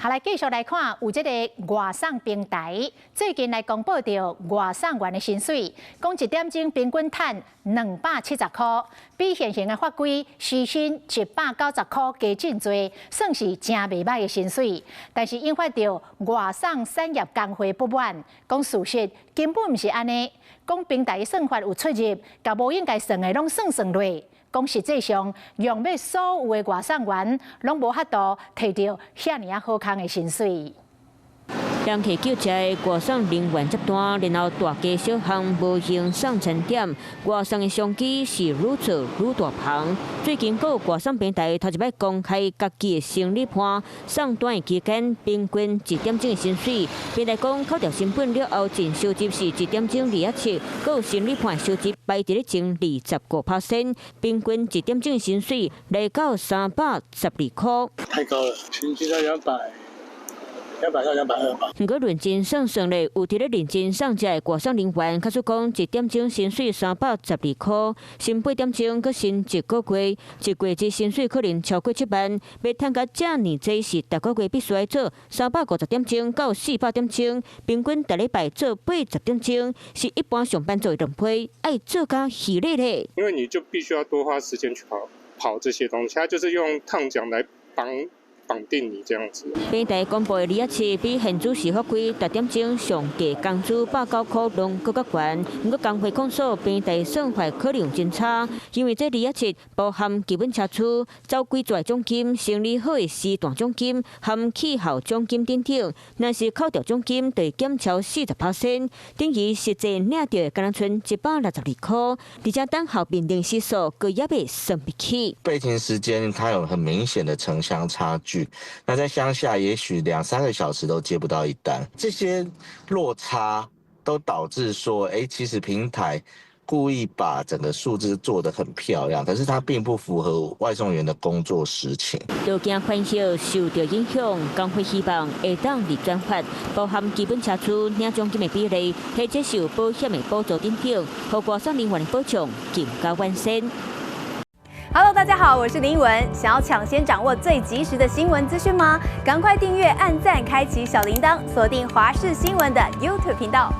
好，來繼續來看，有這个外送平台最近來公布著外送員的薪水，講一點鐘平均趁270箍，比現行的法規時薪190箍加真濟，算是誠袂䆀的薪水。但是引發著外送產業工會不滿，講事實根本毋是按呢，講平台的算法有出入，共無應該算的攏算算落。講實際上，用欲所有的外送員攏無法度提著遐爾仔好康的薪水。人客叫食的外送人員接單，然後大街小巷無形送餐點，外送的商機是愈做愈大芳。最近，閣有外送平台頭一擺公開家己的生理盤，送單的期間平均一點鐘的薪水。平台講扣掉成本了後，淨收入是一點鐘27，閣有生理盤收入排佇咧前25%，平均一點鐘的薪水來到312箍。太高了，平均在兩百。200到220吧。毋過認真算算咧，有佇咧認真送食的外送人員，假使講一點鐘薪水312箍，薪八點鐘閣薪一個月，一月之薪水可能超過7萬。欲趁甲遮爾濟是逐個月必須愛做350點鐘到400點鐘，平均逐禮拜做80點鐘，是一般上班族的兩倍，愛做甲虛咧咧。因為你就必須要多花時間去跑跑這些東西，它就是用燙獎來綁綁定你這樣子。平台公布的27比現主時法規逐點鐘上低工資109箍攏閣較懸。毋過工會控訴平台算法可能真差，因為這27包含基本車資、走幾逝獎金、生理好的時段獎金含氣候獎金等等。若是扣掉獎金，就會減超40%，等於實際領著的敢若賰162箍，而且等候面臨時數閣猶未算入去。備勤時間它有很明顯的城鄉差距。那在鄉下，也許兩三個小時都接不到一單，這些落差都導致說，欸，其實平台故意把整個數字做得很漂亮，可是它並不符合外送員的工作實情。勞工權益受著影響，工會希望會當立轉法，包含基本車資、領獎金的比例，或者受保險的補助等等，予外送人員的保障更加完善。 Hello，大家好，我是林文。想要搶先掌握最及時的新聞資訊嗎？趕快訂閱、按讚、開啟小鈴鐺，鎖定華視新聞的 YouTube 頻道。